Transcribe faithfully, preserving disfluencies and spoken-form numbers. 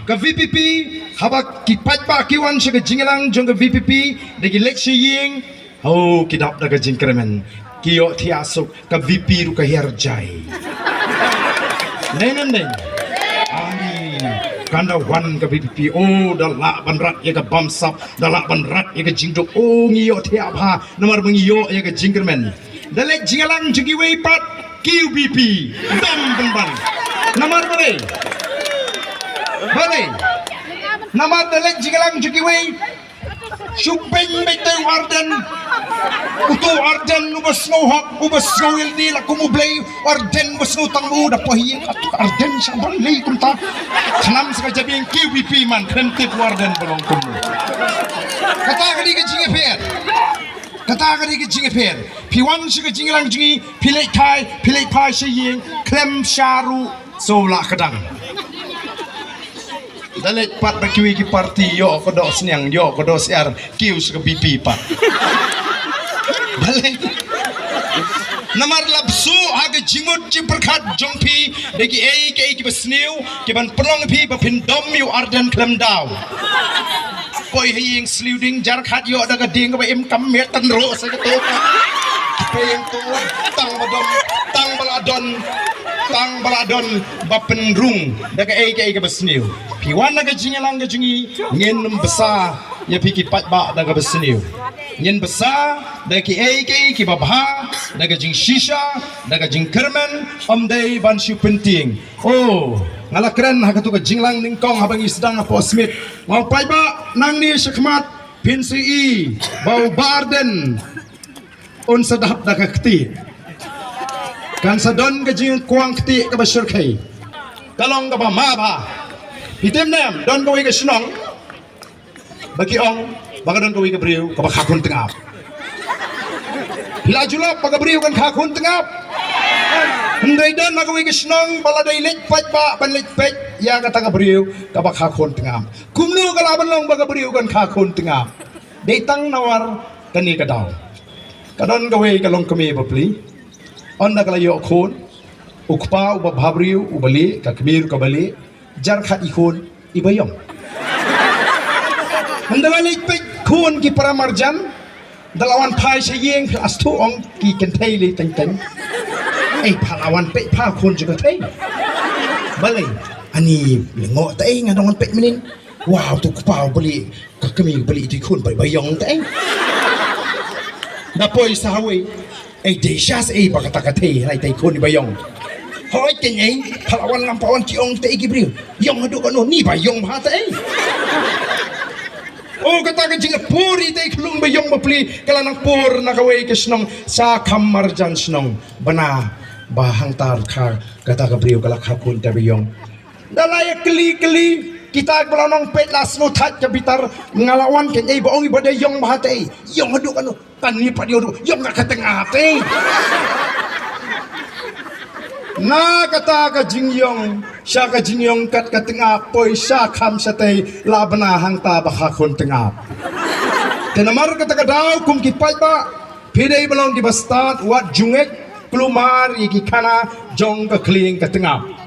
Ka VPP, haba ki paidbah ki wan sha ka jingïalang jong ka VPP, da ki leit sha ïing, oh, ki dap da ka jingkyrmen. Ki ïohthiah suk, ka VPP ruh ka hiar jai. Dei ne em dei? Ai, kan da wan ka VPP, oh, da lah ban rat ïa ka bamsap, da lah ban rat ïa ka jingduk, oh, ngi ïohthiah bha, namar ba ngi ïoh ïa ka jingkyrmen. Da leit jingïalang jong kiwei pat, ki VPP, dam pynban. Namar balei? Balei? Namar da leit jingïalang jong kiwei, shu beiñ beit te u Ardent. Uto u Ardent uba sngew hok, uba sngew ïalade la kum u Blei, u Ardent uba sngew tang u da poi ïing, hato u Ardent shah ban leh kumta. Khnang sa ka jabieng ki VPP man, khlem tip u Ardent ba long kumno. Kata ka dei ka jingïapher. Kata ka dei ka jingïapher. Phi wan sha ka jingïalang jong ngi, phi leit phai, phi leit phai sha ïing, khlem sha ruh, so la ka dang. Da leit pat ba kiwei ki party, ïoh ka doh sniang, ïoh ka doh syiar, kiew sha ka VPP pat. Balei? Namar la bsuh ha ka jingmut jingpyrkhat jong phi, da kiei kiei kiba sniew, kiban pynlong ïa phi ba phin dom ïa u Ardent khlem daw. Poi ha ïing sliew ding jar khat ïoh da ka dieng kaba im kam miet tan ruh sa kato. Poi ïing to tang ba dom, tang ba la don, tang ba la don ba pynrung da kaei kaei kaba sniew. Phi wan na ka jingïalang ka jong ngi, ngin ym bsa ïa phi ki paidbah da kaba sniew. Ngin bsa da kiei kiei kiba bha, da ka jingshisha, da ka jingkyrmen, ym dei ban shu pyntieng. Oh, nga la kren ha kato ka jingïalang nyngkong haba ngi sdang hapoh Smit. Nga ong paidbah, nangne shakhmat phin sa ïohi ba u Bah Ardent un sa dap da ka ktieh. Kan sa don ka jingkwang ktieh kaba shyrkhei. Ka long kaba ma bha. Phi tip ne em, don kawei ka shnong ba ki ong ba ka don kawei ka briew kaba kha khun tngap. Phi la ju lap ba ka briew kan kha khun tngap? Hynrei don na kawei ka shnong ba la dei leit paidbah ban leit peit ïa kata ka briew kaba kha khun tngap. Kumno ka lah ban long ba ka briew kan kha khun tngap? Dei tang namar kane ka daw. Ka don kawei ka longkmie bapli. Ynda ka la ïoh khun, u kpa uba bhabriew uba lieh, ka kmie ruh kaba lieh, jar khat i khun iba ïong. Ynda la leit peit khun ki para marjan, da la wan phai sha ïing, phi la sdang ong ki kynthei lei teng teng. Ei, pha la wan peit pha khun jong ka thei. Balei? Ani lyngngoh ta ei, nga dang wan peit mynnin. Wow, tu kpa uba lieh, ka kmie uba lieh, tu i khun ba ïong ta ei. Da poi sa hawei. Ei, dei sha sa ei ba kata ka thei, lai ta i khun ba ïong. Hoi, keiñ ei, pha la wan ngam pat wan ki ong ta ei ki briew. Ïong haduh katno, ni ba ïong bha ta ei. Oh, kata ka jingpur i te i khlung ba ïong bapli, ka la nang pur na kawei ka shnong, sha kham marjan shnong. Bana ba hangta kha, kata ka briew ka la kha khun ta ba ïong. Da la ïa kylli kylli, kita ba la nang peit la sngewthuh ka bitar, nga la wan keiñ ei ba ong i ba dei ïong bha ta ei, ïong haduh katno. Kane pat ïoh ruh, ïong kat ka tngap te. Na kata ka jingïong, sha ka jingïong kat ka tngap, poi sha kham shatei, la bna hangta ba kha khun tngap. Te namar kata ka daw kum ki paidbah, phi dei ba long kiba stad, wat ju ngeit, kulmar ïa ki khana jong ka khlieng ka tngap.